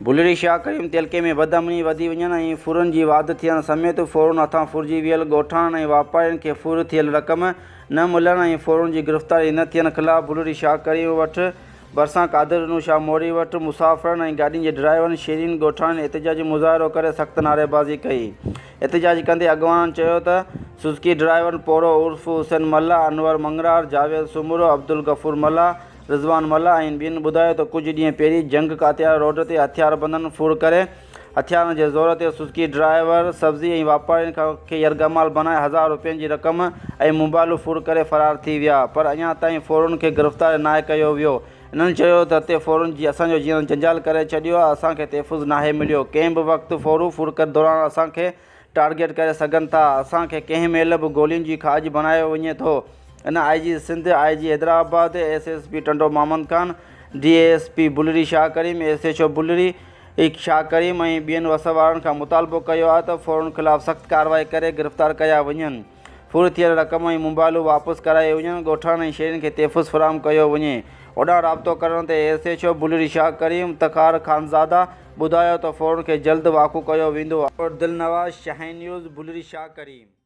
بلڙي شاهه ڪريم تعلقي ۾ بدامني وڌي وڃڻ ۽ ڦرن جي واڌ ٿيڻ سميت ڦورن هٿان ڦرجي ويل ڳوٺاڻن ۽ واپارين کي ڦر ٿيل رقم نه ملڻ ۽ ڦورن جي گرفتاري نه ٿيڻ خلاف بلڙي شاهه ڪريم وٺ ڀرسان قادر ڏنو شاهه موري وٽ مسافرن ۽ گاڏين جي ڊرائيورن شھرين ڳوٺاڻن احتجاجي مظاهرو ڪري سخت نعريبازي ڪئي احتجاج ڪندي اڳواڻن چيو ته سوزڪي ڊرائيورن پورو عرف حسين ملاح، انور مڱرار، جاويد سومرو، عبدالغفور ملاح، رضوان ملاح ۽ ٻين ٻڌايو ته ڪجهه ڏينهن پهرين جهنگ ڪاتيار روڊ تي هٿياربندن ڦر ڪري هٿيارن جي زور تي سوزڪي ڊرائيور، سبزي ۽ واپارين کي يرغمال بڻائي هزار روپين جي رقم ۽ موبائلون ڦر ڪري فرار ٿي ويا پر اڃا تائين ڦورن کي گرفتار ناهي ڪيو ويو. هنن چيو ته هتي ڦورن جي اسان جو جيئڻ جنجال ڪري ڇڏيو آهي اسان کي تحفظ ناهي مليو ڪنهن به وقت ڦورو ڦر دوران اسان کي ٽارگيٽ ڪري سگهن ٿا اسان کي ڪنهن مهل به گولين جي کاڄ بڻايو وڃي ٿو ان I G Sindh, I G Hyderabad, S S P Tando Muhammad Khan, D S P Bulri Shah Karim, S H O Bulri Shah Karim ۽ ٻين وس وارن کان مطالبو ڪيو آهي ته ڦورن خلاف سخت ڪارروائي ڪري گرفتار ڪيا وڃن، ڦر ٿيل رقم ۽ موبائلون واپس ڪرايا وڃن، ڳوٺاڻن ۽ شهرين کي تحفظ فراهم ڪيو وڃي. هوڏانهن رابطو ڪرڻ تي S H O Bulri Shah Karim Takhar Khanzada ٻڌايو ته ڦورن کي جلد واکو ڪيو ويندو. دلنواز شاهين نيوز، بلڙي شاهه ڪريم.